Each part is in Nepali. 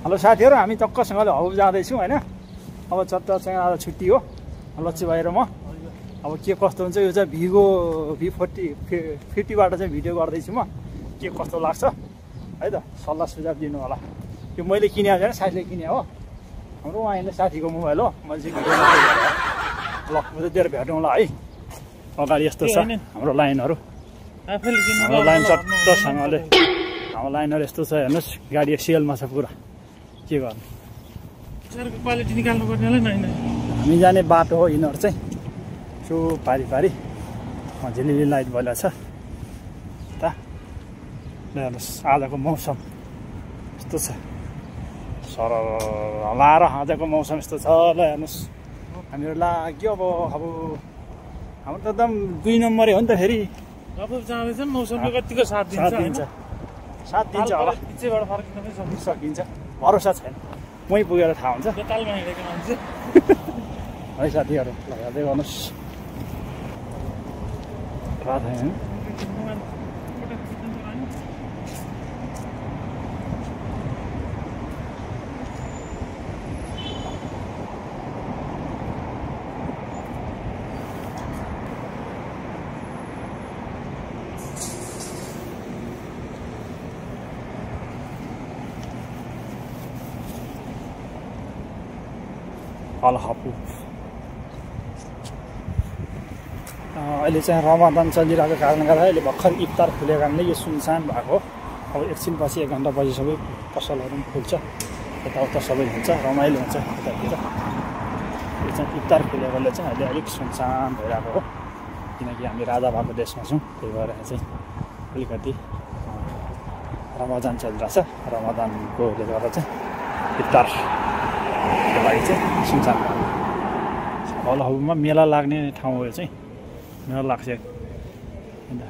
हेलो साथीहरू, हामी टक्कसँगले हौ जाँदैछौँ होइन। अब चट्टसँग आज छुट्टी हो लच्छी भाइ र म। अब के कस्तो हुन्छ यो चाहिँ भिगो V50बाट चाहिँ भिडियो गर्दैछु म। के कस्तो लाग्छ है त सल्लाह सुझाव दिनु होला। यो मैले किने छैन, साथीले किने हो। हाम्रो उहाँ साथीको मोबाइल हो, मैले चाहिँ भिडियो ल उतातिर भेटौँला है। अगाडि यस्तो छ हाम्रो लाइनहरू, हाम्रो लाइन चट्टसँगले हाम्रो लाइनहरू यस्तो छ हेर्नुहोस्। गाडी सेलमा छ पुरा, के गर्नु क्वालिटी निकाल्नु पर्नेलाई नै हामी जाने बाटो हो यिनीहरू चाहिँ। सो पारी पारी झिलिली लाइट बलेको छ त। हेर्नुहोस् आजको मौसम यस्तो छ, सरल लाएर आजको मौसम यस्तो छ। ल हेर्नुहोस् हामीहरू लाग्यो अब हाम्रो त एकदम 2 नम्बरै हो नि त। फेरि अब जाँदैछ मौसमले कतिको साथ दिन्छ होला, पिछेबाट फर्किन पनि सकिन्छ। भरोसा छैन, वहीँ पुगेर थाहा हुन्छ नेपालमा हिँडेको मान्छे है साथीहरू। ल हेर्दै गर्नुहोस् थाहा छैन। अलहापु अहिले चाहिँ रमजान चलिरहेको कारणले गर्दा अहिले भर्खर इफ्तार खुलेको कारणले यो सुनसान भएको। अब एकछिनपछि 1 घन्टा पछि सबै पसलहरू पनि खुल्छ, यताउता सबै हुन्छ, रमाइलो हुन्छ यतातिर। यो चाहिँ इफ्तार खुलेकोले चाहिँ अहिले अलिक सुनसान भइरहेको हो, किनकि हामी राजा भएको देशमा छौँ। त्यही भएर चाहिँ अलिकति रमजान चलिरहेछ। रमजानकोले गर्दा चाहिँ इफ्तारको लागि चाहिँ सुनसान भएको। हलहबुमा मेला लाग्ने ठाउँ हो यो चाहिँ, मेला लाग्छ होइन।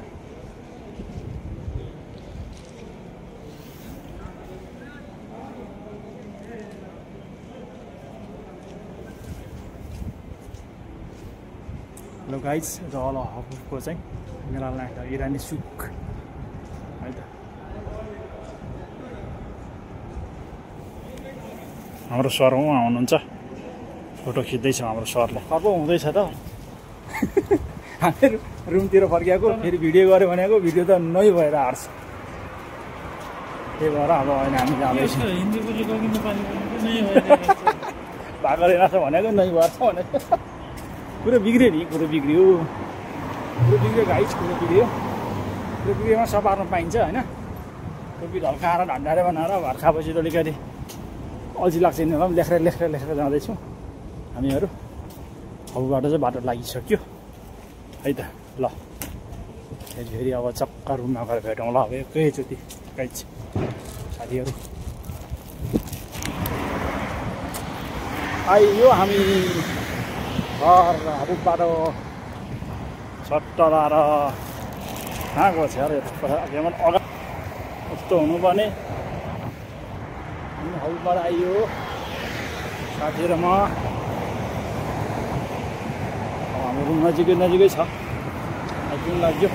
हेलो गाइज, यो हलहबुको चाहिँ मेला लाग्छ, इरानी सुक है त। हाम्रो सर उहाँ हुनुहुन्छ, फोटो खिच्दैछ हाम्रो सरले। अब हुँदैछ त हामीहरू रुमतिर फर्किएको, फेरि भिडियो गऱ्यो भनेको भिडियो त नै भएर हार्छ। त्यही भएर अब अहिले हामी जाँदैछौँ। भएको रहेनछ भनेको नै भर्छ भनेको कुरो बिग्रियो नि, कुरो बिग्रियो गाइस, कुरो बिग्रियोमा सपार्न पाइन्छ होइन। टोपी ढल्काएर ढन्डाएर बनाएर भात खाएपछि अलिकति अल्छी लाग्छ नि। लेखेर जाँदैछौँ हामीहरू। हबुबाट चाहिँ बाटो लागिसक्यो है त। ल फेरि अब चक्का रुममा गएर भेटौँ ल अब एकैचोटि गाइस साथीहरू। आइयो हामी घर हबुबाट सट्ट लाएर कहाँ गएको छ अरे अगाडि यस्तो हुनुपर्ने। हबुबाट आइयो साथीहरू म। हाम्रो रुम नजिकै छ, आइपुग्नु लाग्यो।